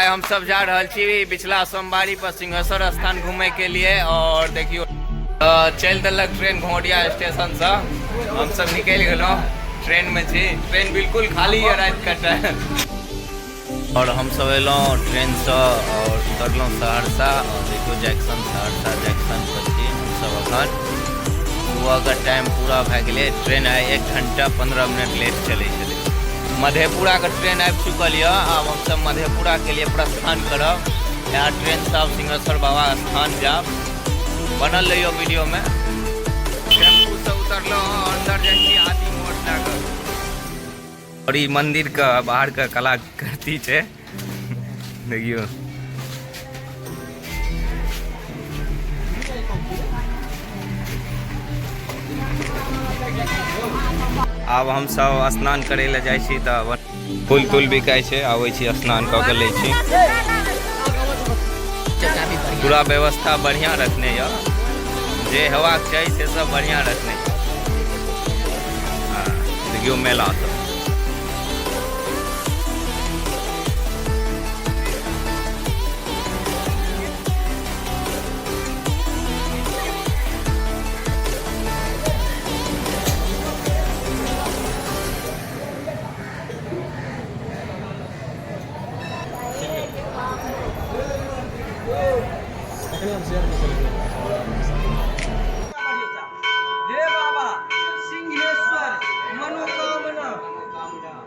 हम सब जा रहल छी पिछला सोमवारी पर सिंहेश्वर स्थान घूमे के लिए। और देखियो चलि देलक ट्रेन घोड़िया स्टेशन से, हम सब निकलि गेलहुँ ट्रेन में छी। ट्रेन बिल्कुल खाली है रात के टाइम। और हम सब एलहुँ ट्रेन से और उतरलहुँ सहरसा। और देखियो जंक्शन, सहरसा जंक्शन पर छी हम सब अखन। सुबह के टाइम पूरा भए गेलै। ट्रेन आइ 1 घंटा 15 मिनट लेट चलै छलै। मधेपुरा के ट्रेन आबि चुकल यऽ। आब हम सब मधेपुरा के लिए प्रस्थान करब। यहाँ ट्रेन से आब सिंहेश्वर बाबा स्थान जाब। बनल रहियो वीडियो में। टेम्पू से उतरलहुँ, अंदर जाइ छी आदि मोड़ लए कऽ। और ई मंदिर के बाहर के कलाकृति छै, देखियो। आब हम सब स्नान करे लए जाइ छी तऽ फूल तूल बिकाइ छै, आबै छी स्नान कऽ के लै छी। पूरा व्यवस्था बढ़िया रखने यऽ, जे हेबाक चाही से सब बढ़िया रखने यऽ। हाँ, देखियौ मेला सब। हे बाबा सिंहेश्वर, मनोकामना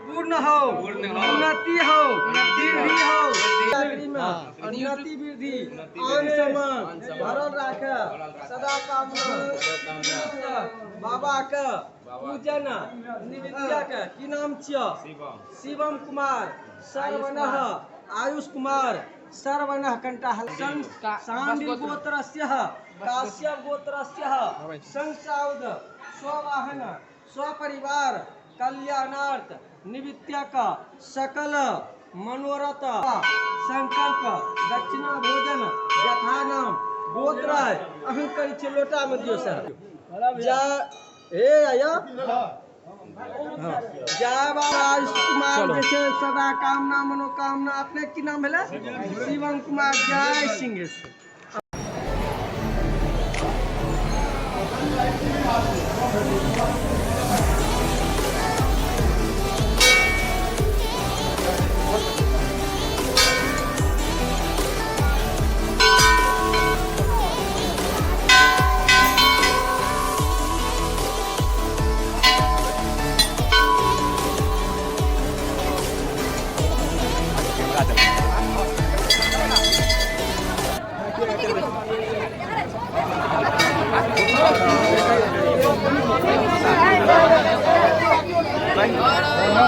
पूर्ण हो, उन्नति हो, वृद्धि हो, उन्नति वृद्धि आन समान भरल राखे, सदा कामना। बाबा के पूजन निमित्त के की नाम छियो? शिवम कुमार सरवणः, आयुष कुमार सरवणः कंटा सांडिल गोत्रस्य काश्यप गोत्रस्य संसाउद स्ववाहन स्वपरिवार कल्याणार्थ निमित्तक सकल मनोरथ संकल्प दक्षिणा भोजन यथा नाम गोत्र अहं करै छियै। लोटा में दियौ सर। जा हे आया जय बाबा आयुष कुमार जे छै सदा कामना मनोकामना। अपने की नाम भेलै? शिवम कुमार। जय सिंहेश्वर।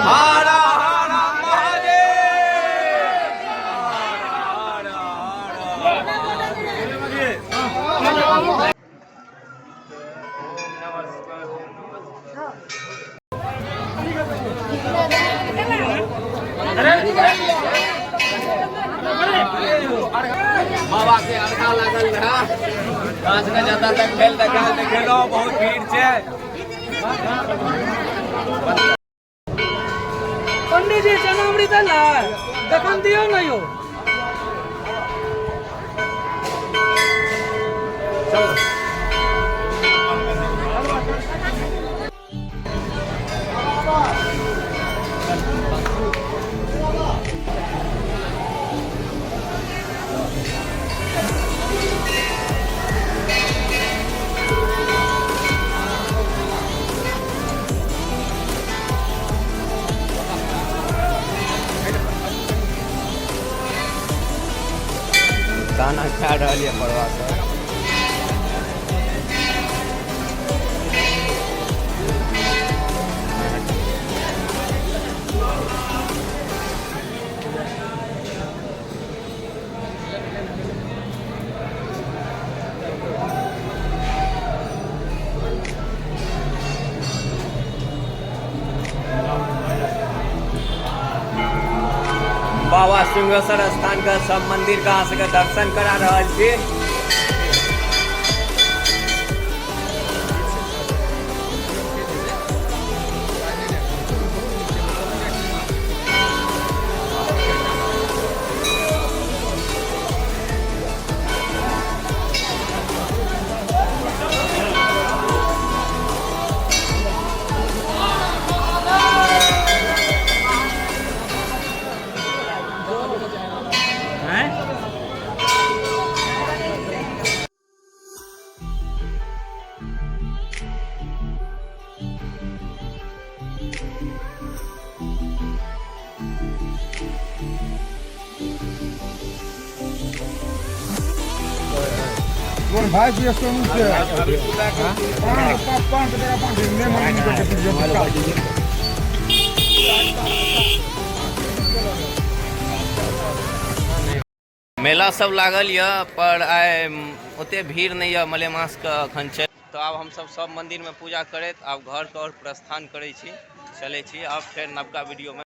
हर हर महादेव। बाबा के अर्घा लागल रहा, साँझ के जतऽ तक भेल देखायल देखेलहुँ। बहुत भीड़ छै। पंडीजी चनामृत देखन दियौ ने यौ। दाना खा रहल यऽ पड़वा सब। बाबा सिंहेश्वर स्थान के सब मंदिर के अहाँ सबके दर्शन करा रहल छी। भाई जी सोनू से 5 5 टका 5 नहि मांगू। मेला सब लागल यऽ पर आइ ओते भीड़ नहि यऽ, मलेमासके अखन छै। तऽ आब हमसब सब मंदिर में पूजा करैत आब घर के ओर प्रस्थान करै छी, चलै छी। आब फेर नवका वीडियो में।